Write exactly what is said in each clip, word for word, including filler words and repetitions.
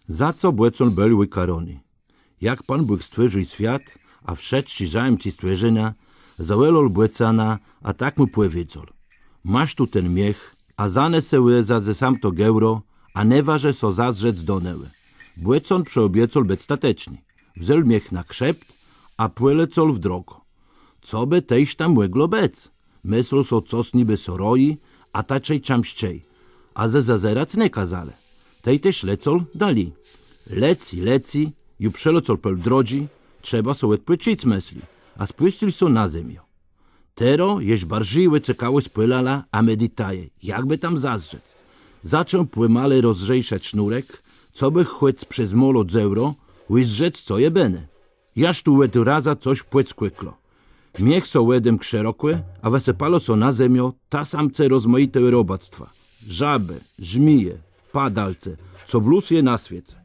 Za co bòcón béł ùkôróny? Jak Pón Bóg stwòrził swiat a wszëtczé żëjącé stwòrzenia, zawòłôł bòcóna a tak mù pòwiedzôł: Môsz tu ten miech, a zanesë wòza ze samtą górã, a nie wôżë sã zazdrzec do niegò. Bòcón przëòbiecôł bëc stateczny. Wzął miech na krzept a pòlecôł w drogã. Co bë téż tam mògło bëc? Mëslôł so, cos nibë sã roji, a taczé czemùs czej, a zôzdrzec nie kôzelë. Tej téż lecôł dali. Lecy, lecy, ju przelecôł pół drodżi, trzeba so òdpòczëc, mësli, a spùscył so na zemiã. Terô jesz barżi òcekałë spòlała a meditëje, jakbë tam zazdrzec. Zaczął pòmalë rozrzeszac sznurk, cobë chòc przez môłą dzurã ùzdrzec, co je bënë. Jaż tu òd razu cos pòdskòkło. Miech sã òdemkł szerokò, a wësëpało sã na zemiã ta samcë rozmajitégò robactwa. Żabë, zmije, padalce, co blós je na swiece.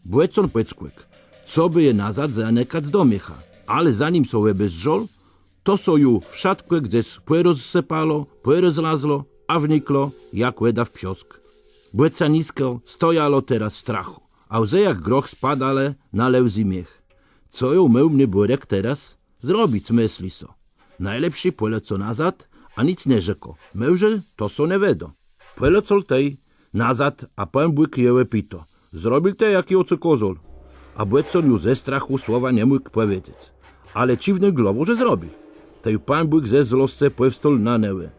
Bòcón pòdskòkł, cobë je nazôd zanëkac do miecha, ale zanim sã òbezdrzôł, to sã ju wszëtkò gdzes pòrozsëpało, pòrozlazło, a wnikło jak wòda w piôsk. Bòcaniskò stojało terô w strachù, a łzë jak groch spadałë na lëzy miech. Co jô móm, niebòrôk, terô zrobic, mësli so. Nôlepszi pòlecã nazôd, a nick nie rzekã, mòże to sã nie wëdô. Pòlecôł tej nazôd, a Pón Bóg jegò pitô: Zrobił të, jak jô cë kôzôł? A bòcón ju ze strachù słowa nie mógł pòwiedzec, ale cziwnął głową, że zrobił. Tej Pón Bóg ze złoscë pòwstôł na niegò.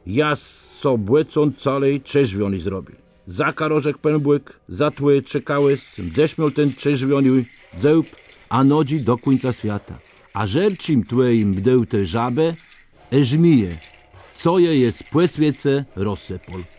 Jô so bòcón całi czerwiony zrobił. Za kark, rzekł Pón Bóg, za twòjã cekawòsc mdzesz miôł ten czerwiony dzób, a nodżi do kùńca swiata. A żercym twòjim mdą te żabë ë zmije, co je jes pò swiece rozsëpôł.